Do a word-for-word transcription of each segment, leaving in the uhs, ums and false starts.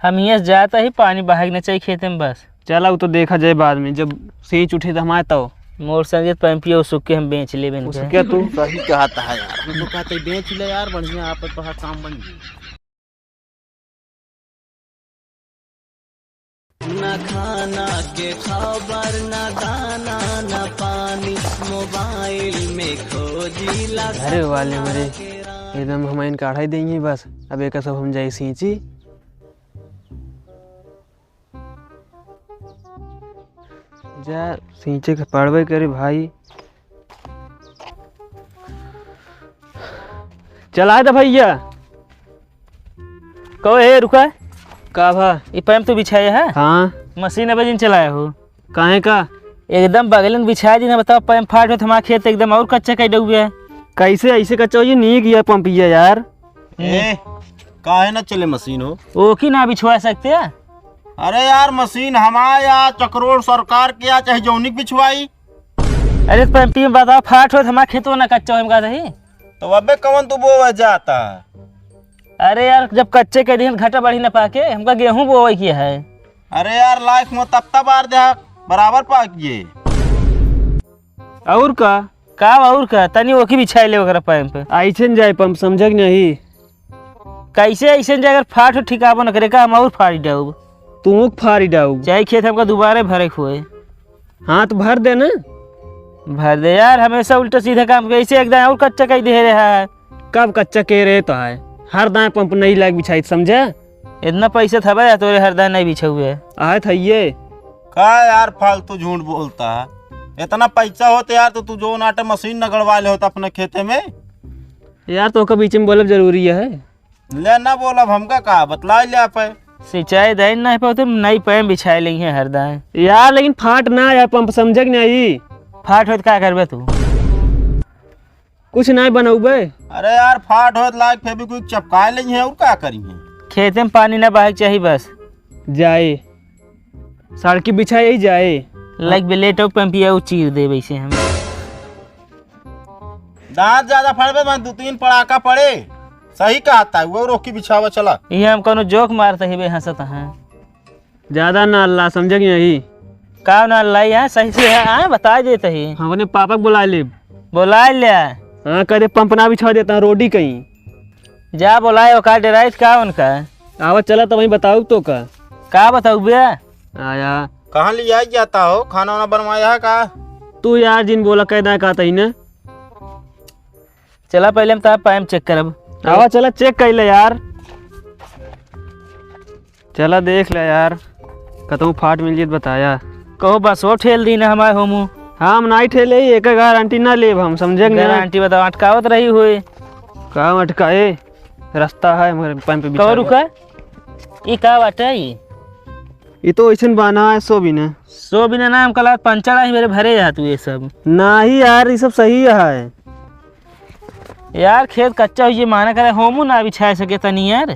हम हियाँ से जात ही, पानी बहाए के न चाहिए खेते में बस। चला, उ तो देखा जाए बाद में, जब सींच उठे तो हमारे तो। मोर संगे पैंपिया उसुक के हम बेच लेबे इनके। उसके तू सही कहत है यार, हम तो कहते बेच ले यार, बढ़िया आप तो काम बन गई। ना खाना के खबर, ना दाना, ना पानी, मोबाइल में खोजी ला। अरे वाले मरे, एकदम हम इन काढ़ा ही देंगे बस। अब एक सब हम जाए सींची। जा, सींचे के पड़बे करे भाई। चलाए द भैया। कहो, ए, रुका। का भा? ई पैम तू बिछाए है? हाँ। मशीन अबे जिन चलाए हो। काहे का? एकदम बगलन बिछाए दिन, बताओ, पैम फाट हो, हमारा खेत एकदम और कच्चा कई डूबे है। कैसे ऐसे कच्चा हो? ये नीक ये पंपिया यार। ए, काहे ना चले मशीन हो? ओ की ना बिछवा सकते हैं? अरे यार, मशीन हमार या चकरोड़ सरकार के या चाहे जौनिक बिछवाई। अरे तो पंपी में बताओ, फाट होत हमार खेतवा ना कच्चा होए, हम कहत ही। तो अबे कवन तू बोवे जाता? अरे यार, जब कच्चे के दिन घटा बढ़ी ना पाके, हमका गेहूं बोवे की है। अरे यार, लाइफ में तब तब बार दे, बराबर पाकिए। और का? का और का? तनी ओकी बिछाई ले ओकरा पंप। ऐसे न जाए पंप, समझा कि नहीं? कैसे ऐसे न जाए? अगर फाट हो ठिकाबो न करे का, हम और फाड़ी डाउब। तू फाड़ी डाउब। चाहे खेत हमका दोबारा भरे के होए। हाँ, तो भर दे ना। भर दे यार, हमेशा उल्टा सीधा काम करे, ऐसे एकदम और कच्चा कई दे रहा है। कब कच्चा के रहे तो है? हर दाएं पंप नहीं लाग बिछाई, समझे? इतना पैसा था भाई, तोरे हर दाएं नहीं बिछाउए। आए था ये। का यार, फालतू झूठ बोलता है? इतना पैसा होता यार, तो तू जो नाटे मशीन न गड़वा ले होता अपने खेते में। यार, तो ओकर बीच में बोलब जरूरी है? ले ना बोलब, हमका का बतला ले आप। सिंचाई दे नहीं पाते, नहीं पैम बिछाए लेंगे हर दाएं। यार, लेकिन फाट ना यार पंप, समझे कि नहीं? फाट होत का करबे तू? कुछ नहीं बनौबे। अरे यार, फाट होत लाग फेविक्विक चपकाए लेंगे और का करिए? खेते में पानी ना बहाए के चाहिए बस। जाए। सड़की बिछाए ही जाए। लाइक ब्लेड और पंपिया उ चीर दे वैसे हम। दांत ज्यादा फड़बे, मैं दो तीन पड़ाका पड़े। सही कहता है, वो रोकी बिछावा चला। ये हम कोनो जोक मारते ही बे हंसत हैं। ज्यादा ना अल्लाह समझे कि नहीं? का ना अल्लाह है, सही से है, हाँ, बता देते ही। हम अपने पापा को बुला ले। बुला ले। हाँ, कह दे पंप ना बिछा देता, रोडी कहीं। जा बोलाए, ओका डेराइस का उनका? आवा चला, तो वहीं बताऊ तो का। का बताऊ बे? आया। कहाँ ले आई जाता हो? खाना वाना बनवाया है का? तू यार जिन बोला, कह दा का तही ने। चला, पहले हम तार पैम चेक करब। आवा चला, चेक कर ले यार। चला देख ले यार, कतहूँ फाट मिल जित बताया। कहो बस वो ठेल दी ना हमारे होमू। हाँ, हम नाई ठेले ही, एक गारंटी ना लेब हम, समझे कि ना? गारंटी बताओ, अटकावत रही हुई। का अटकाए? रास्ता है हमारे पैम पे कहो बिछा। रुका, ई का बाटे ई? ई तो ऐसन बाना है, सो भी ना। सो भी ना, ना, हम कल पंचर आई मेरे भरे जा तू ये सब। नहीं यार, ये सब सही है। यार, खेत कच्चा हुई, माना करे, होमू ना बिछा सके तनी यार।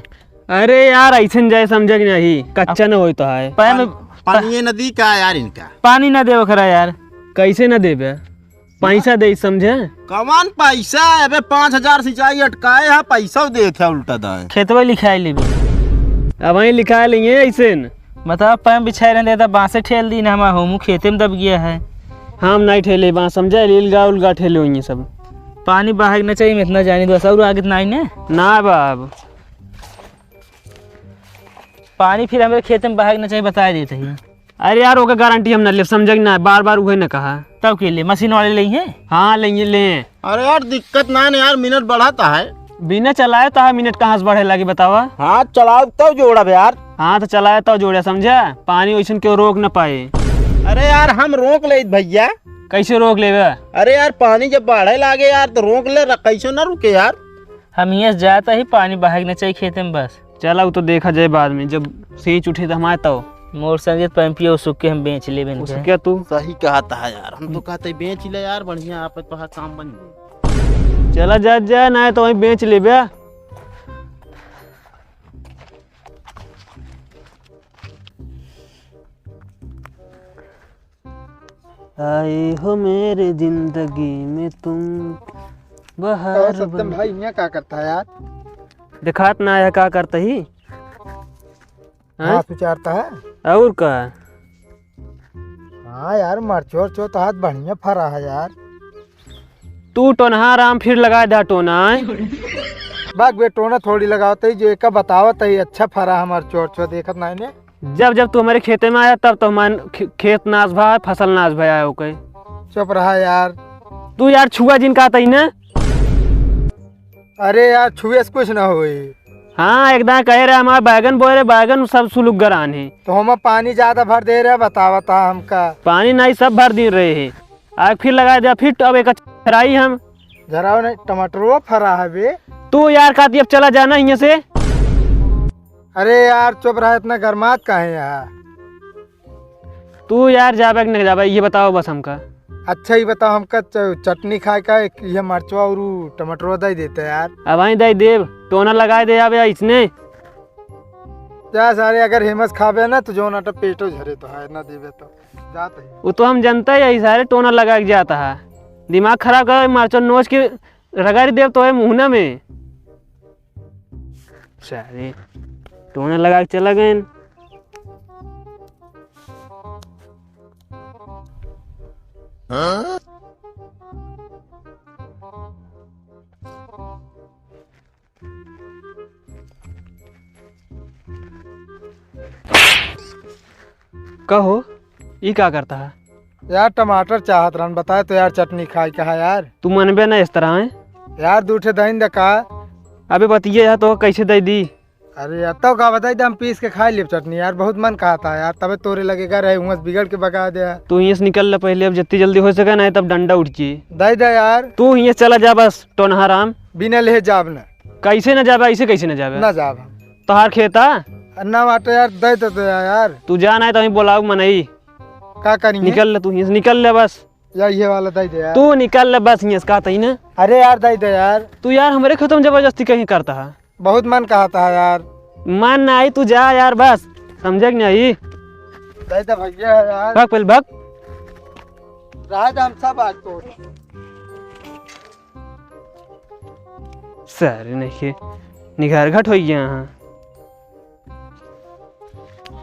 अरे यार, ऐसन जाए समझे कि नहीं, कच्चा न होई तो है। पैम पान-, पानी ये नदी का यार इनका। पानी ना दे ओकरा यार। कैसे ना देबे? पैसा दे, समझे? कमान पैसा? अबे पाँच हजार सिंचाई अटकाए है, पैसा देत है उल्टा दाएं। खेतवा लिखाए लेबे। अब वहीं लिखाए लेंगे ऐसे न। बताओ, पैम बिछाए रहने देता, बांसे ठेल दी ना, हमारा होमू खेते में दब गया है। हम नहीं ठेले बांस, समझे? लीलगा उलगा ठेले होंगे सब। पानी बहाए के ना चाहिए, मैं इतना जानी बस, और आगे तो नहीं ने? ना बाब। पानी फिर हमारे खेते में बहाए के ना चाहिए, बताए देते ही। अरे यार, ओकर गारंटी हम ना लेब, समझे कि ना, बार बार उहे ना कहा। तब के लिए मशीन वाले लेइहे? हाँ, लेइहे, ले। अरे यार, दिक्कत ना है यार, मिनट बढ़ाता है। बिना चलाए तो है, मिनट कहाँ से बढ़े लागी, बतावा? हाँ, चलाओ तब जोड़ब यार। हाँ, तो चलाए तब जोड़े, समझा? पानी वैसन क्यों रोक ना पाए। अरे यार, हम रोक ले भैया। कैसे रोक लेबे? अरे यार, पानी जब बढ़े लागे यार, तो रोक ले, र-, कैसे ना रुके यार? हम हियाँ से जाता ही, पानी बहाए के ना चाहिए खेते में बस। चला, उ तो देखा जाए बाद में, जब सींच उठे तो हमारे तो। मोर संगे पैंपिया उसुक के हम बेच लेबे इनके। उसके तू? सही कहता है यार, हम तो कहते बेच ले यार, बढ़िया आप तो काम बन गए। चला जा, जा, ना तो वहीं बेच लेबे। आए हो मेरे जिंदगी में तुम बहार और सत्यम बन भाई, यहाँ का करता है यार? दिखात ना आया का करता ही। हैं? घास उचारता है। और का? हाँ यार, मरचो उरचो तो आज बढ़िया फरा है यार। तू टोनहा राम फिर लगाए द्या टोना, हैं? बाग बे, टोना थोड़ी लगावत ही, जो एका बतावत ही, अच्छा फरा है मरचो उरचो, देखत नाहीं ने। जब जब तू हमरे खेते में आया, तब तो हमार खे-, खेत नाश भा, फसल नाश भया है ओके। चुप रहा यार। तू यार छुआ जिन कहत ही ना। अरे यार, छुए से कुछ ना होई। हाँ, एकदम कहे रहे हमार बैगन बोए रहे, बैगन सब सुलुक गरान है। तो हम पानी ज्यादा भर दे रहे, बतावत हा हमका। पानी नहीं, सब भर दे रहे हैं। आग फिर लगा दिया, फिर अब एक झराई हम। झराओ नहीं, टमाटरो फरा है बे। तू यार कहती अब चला जाना हियाँ से। अरे यार, चुप रहा, इतना गरमात काहे यहाँ? तू यार जाबे कि नहीं जाबे, ये बताओ बस हमका। अच्छा, ये बताओ हमका, च-, चटनी खाए का, एक ये मरचवा और उ टमाटरवा दे देते यार। अब वहीं दे देब, टोना लगाए दे अब इसने। जा सारे, अगर हेमस खाबे ना तो जो ना तो पेटो झरे तो है, ना देबे तो जात है। वो तो हम जनता ही है, सारे टोना लगा के जाता है, दिमाग खराब कर, मरचवा नोच के रगड़ देब तो है मुहना में। सारे टोना लगा के चला गए। कहो, ई का करता है? यार, टमाटर चाहत रहन, बताए तो यार, चटनी खाए के है यार। तू मनबे ना इस तरह है। यार, दू ठे दइन दे का? अबे बतिये यार, तो कैसे दे दी? अरे यार, तो का बताई दे, हम पीस के खाए लेब चटनी यार, बहुत मन कहता है यार, तबे तोरे लगे का रहे, हुआं से बिगड़ के बगा दे। तू हियां से निकल ले पहले, अब जितनी जल्दी हो सके ना, तब डंडा उठ जी। दे दे यार। तू हियां से चला जा बस, टोनहा राम। बिना ले जाब ना। कैसे ना जाबे, ऐसे कैसे ना जाबे? ना जाब हम। तोहार खेता? ना बाटे यार, दे तो दे यार। तू जा ना, तो वहीं बोलाऊ मनई। का करी? निकल ले तू हियां से, निकल ले बस। या ये वाला दे दे यार। तू निकल ले बस हियां से, कहत ही ना। अरे यार, दे दे यार। तू यार हमरे खेतों में जबरदस्ती कहीं करता है। बहुत मन कहता है यार। मन नहीं, तू जा यार बस, समझे कि नहीं? दे दे भैया यार। भाग पहले भाग। रहा था हम सब आज तो। सारे नहीं के निगार घट हो गया हाँ।